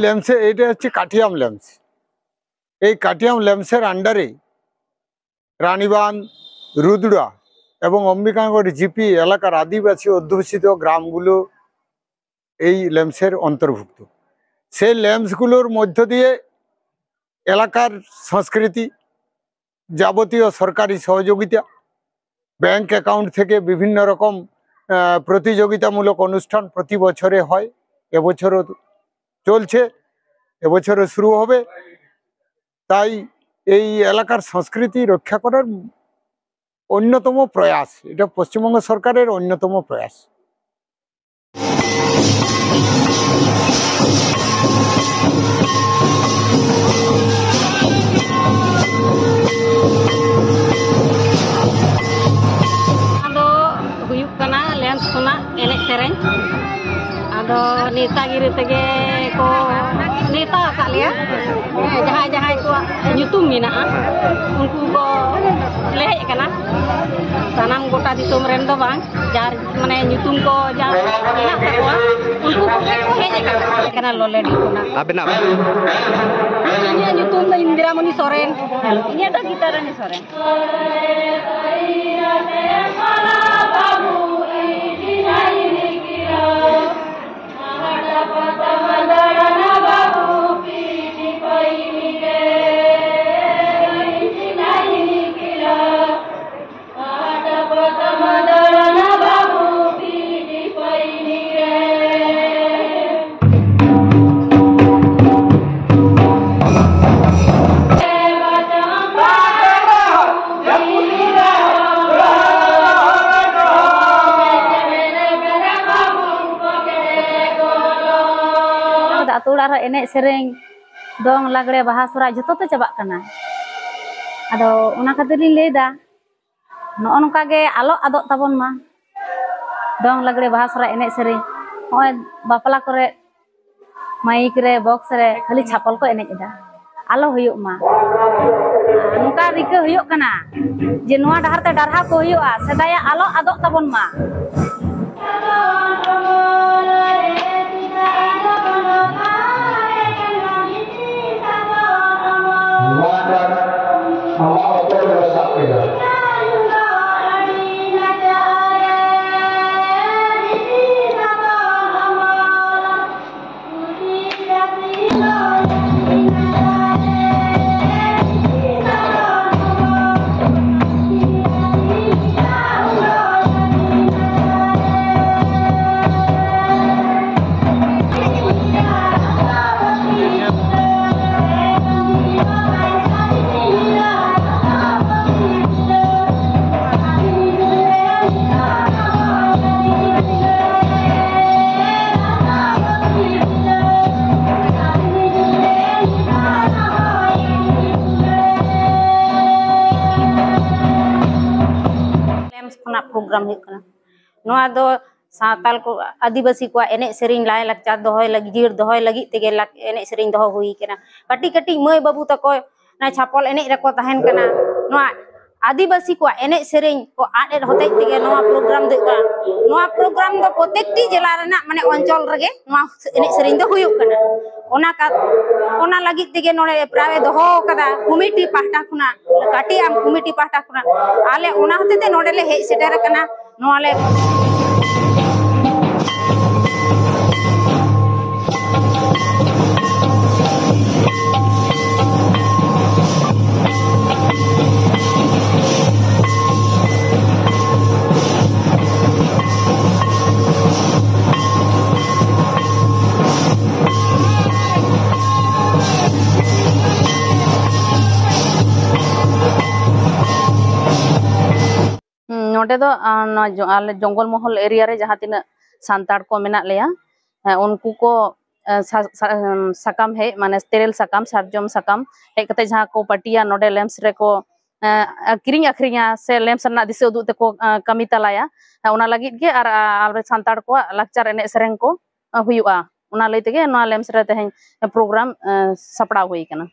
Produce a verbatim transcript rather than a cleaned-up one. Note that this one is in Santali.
লেমসে, এটা হচ্ছে কাঠিয়াম লেমস। এই কাঠিয়াম লেমসের আন্ডারে রানীবাঁধ, রুদ্রা এবং অম্বিকানগর জিপি এলাকার আদিবাসী অধ্যুষিত গ্রামগুলো এই লেমসের অন্তর্ভুক্ত। সেই লেমসগুলোর মধ্য দিয়ে এলাকার সংস্কৃতি, যাবতীয় সরকারি সহযোগিতা, ব্যাংক অ্যাকাউন্ট থেকে বিভিন্ন রকম আহ, প্রতিযোগিতামূলক অনুষ্ঠান প্রতি বছরে হয়, এবছরও চলছে, এবছরও শুরু হবে। তাই এই এলাকার সংস্কৃতি রক্ষা করার অন্যতম প্রয়াস, এটা পশ্চিমবঙ্গ সরকারের অন্যতম প্রয়াস। ᱟᱫᱚ ᱦᱩᱭᱩᱜ ᱠᱟᱱᱟ ᱞᱮᱱᱥ ᱠᱷᱚᱱᱟᱜ ᱮᱱᱮᱡ ᱥᱮᱨᱮᱧ᱾ ᱟᱫᱚ ᱱᱮᱣᱛᱟ ᱜᱤᱨᱟᱹ ᱛᱮᱜᱮ ᱠᱚ ᱱᱮᱣᱛᱟ ᱟᱠᱟᱫ ᱞᱮᱭᱟ᱾ ᱦᱮᱸ, ᱡᱟᱦᱟᱸᱭ ᱡᱟᱦᱟᱸᱭ ᱠᱚᱣᱟᱜ ᱧᱩᱛᱩᱢ ᱢᱮᱱᱟᱜᱼᱟ, ᱩᱱᱠᱩ ᱠᱚ ᱞᱮ ᱦᱮᱡ ᱟᱠᱟᱱᱟ᱾ ᱥᱟᱱᱟᱢ ᱜᱚᱴᱟ ᱫᱤᱥᱚᱢ ᱨᱮᱱ ᱫᱚ ᱵᱟᱝ, ᱡᱟᱨ ᱢᱟᱱᱮ ᱧᱩᱛᱩᱢ ᱠᱚ ᱡᱟ ᱢᱮᱱᱟᱜ ᱛᱟᱠᱚᱣᱟ, ᱩᱱᱠᱩ ᱠᱚᱜᱮ ᱠᱚ ᱦᱮᱡ ᱟᱠᱟᱱᱟ᱾ ᱠᱟᱱᱟ ᱞᱚᱞᱮᱰᱤ ᱠᱷᱚᱱᱟᱜ᱾ ᱟᱵᱮᱱᱟᱜ? ᱤᱧᱟᱹᱜ ᱧᱩᱛᱩᱢ ᱫᱚ ᱤᱱᱫᱤᱨᱟᱢᱚᱱᱤ ᱥᱚᱨᱮᱱ᱾ ᱤᱧᱟᱹᱜ ᱫᱚ ᱜᱤᱛᱟᱨᱟᱱᱤ ᱥᱚᱨᱮᱱ᱾ ᱟᱫᱚ ᱟᱛᱳ ᱚᱲᱟᱜ ᱨᱮ ᱮᱱᱮᱡ ᱥᱮᱨᱮᱧ, ᱫᱚᱝ, ᱞᱟᱜᱽᱲᱮ, ᱵᱟᱦᱟ, ᱥᱚᱦᱨᱟᱭ ᱡᱷᱚᱛᱚ ᱛᱮ ᱪᱟᱵᱟᱜ ᱠᱟᱱᱟ᱾ ᱟᱫᱚ ᱚᱱᱟ ᱠᱷᱟᱹᱛᱤᱨ ᱞᱤᱧ ᱞᱟᱹᱭᱫᱟ, ᱱᱚᱜᱼᱚ ᱱᱚᱝᱠᱟ ᱜᱮ ᱟᱞᱚ ᱟᱫᱚᱜ ᱛᱟᱵᱚᱱ ᱢᱟ᱾ ᱫᱚᱝ, ᱞᱟᱜᱽᱲᱮ, ᱵᱟᱦᱟ, ᱥᱚᱦᱨᱟᱭ ᱮᱱᱮᱡ ᱥᱮᱨᱮᱧ, ᱱᱚᱜᱼᱚᱭ ᱵᱟᱯᱞᱟ ᱠᱚᱨᱮ ᱢᱟᱭᱤᱠ ᱨᱮ, ᱵᱚᱠᱥ ᱨᱮ ᱠᱷᱟᱹᱞᱤ ᱪᱷᱟᱯᱚᱞ ᱠᱚ ᱮᱱᱮᱡ ᱮᱫᱟ, ᱟᱞᱚ ᱦᱩᱭᱩᱜ ᱢᱟ᱾ ᱱᱚᱝᱠᱟ ᱨᱤᱠᱟᱹ ᱦᱩᱭᱩᱜ ᱠᱟᱱᱟ ᱡᱮ ᱱᱚᱣᱟ ᱰᱟᱦᱟᱨ ᱛᱮ ᱰᱟᱨᱦᱟᱣ ᱠᱚ ᱦᱩᱭᱩᱜᱼᱟ, ᱥᱮᱫᱟᱭᱟᱜ ᱟᱞᱚ ᱟᱫᱚᱜ ᱛᱟᱵᱚᱱ ᱢᱟ᱾ ᱯᱨᱳᱜᱨᱟᱢ ᱦᱩᱭᱩᱜ ᱠᱟᱱᱟ᱾ ᱱᱚᱣᱟ ᱫᱚ ᱥᱟᱶᱛᱟᱞ ᱠᱚ, ᱟᱹᱫᱤᱵᱟᱹᱥᱤ ᱠᱚᱣᱟᱜ ᱮᱱᱮᱡ ᱥᱮᱨᱮᱧ, ᱞᱟᱭ ᱞᱟᱠᱪᱟᱨ ᱫᱚᱦᱚᱭ ᱞᱟᱹᱜᱤᱫ, ᱡᱤᱭᱟᱹᱲ ᱫᱚᱦᱚᱭ ᱞᱟᱹᱜᱤᱫ ᱛᱮᱜᱮ ᱞᱟᱠ-, ᱮᱱᱮᱡ ᱥᱮᱨᱮᱧ ᱫᱚᱦᱚ ᱦᱩᱭ ᱠᱟᱱᱟ᱾ ᱠᱟᱹᱴᱤᱡ ᱠᱟᱹᱴᱤᱡ ᱢᱟᱹᱭ ᱵᱟᱹᱵᱩ ᱛᱟᱠᱚ ᱚᱱᱟ ᱪᱷᱟᱯᱚᱞ ᱮᱱᱮᱡ ᱨᱮᱠᱚ ᱛᱟᱦᱮᱱ ᱠᱟᱱᱟ᱾ ᱱᱚᱣᱟ ᱟᱹᱫᱤᱵᱟᱹᱥᱤ ᱠᱚᱣᱟᱜ ᱮᱱᱮᱡ ᱥᱮᱨᱮᱧ ᱠᱚ ᱟᱫ ᱮᱫ ᱦᱚᱛᱮᱡ ᱛᱮᱜᱮ ᱱᱚᱣᱟ ᱯᱨᱳᱜᱨᱟᱢ ᱫᱚ ᱦᱩᱭᱩᱜ ᱠᱟᱱᱟ᱾ ᱱᱚᱣᱟ ᱯᱨᱳᱜᱨᱟᱢ ᱫᱚ ᱯᱨᱚᱛᱮᱠᱴᱤ ᱡᱮᱞᱟ ᱨᱮᱱᱟᱜ, ᱢᱟᱱᱮ, ᱚᱧᱪᱚᱞ ᱨᱮᱜᱮ ᱱᱚᱣᱟ ᱮᱱᱮᱡ ᱥᱮᱨᱮᱧ ᱫᱚ ᱦᱩᱭᱩᱜ ᱠᱟᱱᱟ᱾ ᱚᱱᱟ ᱠᱟ-, ᱚᱱᱟ ᱞᱟᱹᱜᱤᱫ ᱛᱮᱜᱮ ᱱᱚᱰᱮ ᱯᱨᱟᱭ ᱫᱚᱦᱚ ᱠᱟᱫᱟ ᱠᱚᱢᱤᱴᱤ ᱯᱟᱦᱴᱟ ᱠᱷᱚᱱᱟᱜ, ᱠᱟᱹᱴᱤᱡ ᱟᱢ ᱠᱚᱢᱤᱴᱤ ᱯᱟᱦᱴᱟ ᱠᱷᱚᱱᱟᱜ᱾ ᱟᱞᱮ ᱚᱱᱟ ᱦᱚᱛᱮ ᱛᱮ ᱱᱚᱰᱮ ᱞᱮ ᱦᱮᱡ ᱥᱮᱴᱮᱨ ᱟᱠᱟᱱᱟ᱾ ᱱᱚᱣᱟ ᱞᱮ ᱦᱩᱸ, ᱱᱚᱰᱮ ᱫᱚ, ᱟ, ᱱᱚᱣᱟ ᱡᱚ-, ᱟᱞᱮ ᱡᱚᱝᱜᱚᱞ ᱢᱚᱦᱚᱞ ᱮᱨᱤᱭᱟ ᱨᱮ ᱡᱟᱦᱟᱸ ᱛᱤᱱᱟᱹᱜ ᱥᱟᱱᱛᱟᱲ ᱠᱚ ᱢᱮᱱᱟᱜ ᱞᱮᱭᱟ, ᱦᱮᱸ, ᱩᱱᱠᱩ ᱠᱚ, ᱮ, ᱥᱟ-, ᱥᱟ-, ᱮᱢ, ᱥᱟᱠᱟᱢ ᱦᱮᱡ, ᱢᱟᱱᱮ, ᱛᱮᱨᱮᱞ ᱥᱟᱠᱟᱢ, ᱥᱟᱨᱡᱚᱢ ᱥᱟᱠᱟᱢ ᱦᱮᱡ ᱠᱟᱛᱮ ᱡᱟᱦᱟᱸ ᱠᱚ ᱯᱟᱹᱴᱤᱭᱟ, ᱱᱚᱰᱮ ᱞᱮᱢᱯᱥ ᱨᱮᱠᱚ, ᱮ, ᱠᱤᱨᱤᱧ ᱟᱹᱠᱷᱨᱤᱧᱟ ᱥᱮ ᱞᱮᱢᱯᱥ ᱨᱮᱱᱟᱜ ᱫᱤᱥᱟᱹ ᱩᱫᱩᱜ ᱛᱮᱠᱚ, ᱮ, ᱠᱟᱹᱢᱤ ᱛᱟᱞᱟᱭᱟ᱾ ᱦᱮᱸ, ᱚᱱᱟ ᱞᱟᱹᱜᱤᱫ ᱜᱮ ᱟᱨ, ᱟ, ᱟᱵᱚ ᱥᱟᱱᱛᱟᱲ ᱠᱚᱣᱟᱜ ᱞᱟᱠᱪᱟᱨ ᱮᱱᱮᱡ ᱥᱮᱨᱮᱧ ᱠᱚ, ᱮ, ᱦᱩᱭᱩᱜᱼᱟ᱾ ᱚᱱᱟ ᱞᱟᱹᱭ ᱛᱮᱜᱮ ᱱᱚᱣᱟ ᱞᱮᱢᱯᱥ ᱨᱮ ᱛᱮᱦᱮᱧ ᱯᱨᱳᱜᱨᱟᱢ, ᱮ, ᱥᱟᱯᱲᱟᱣ ᱦᱩᱭ ᱠᱟᱱᱟ᱾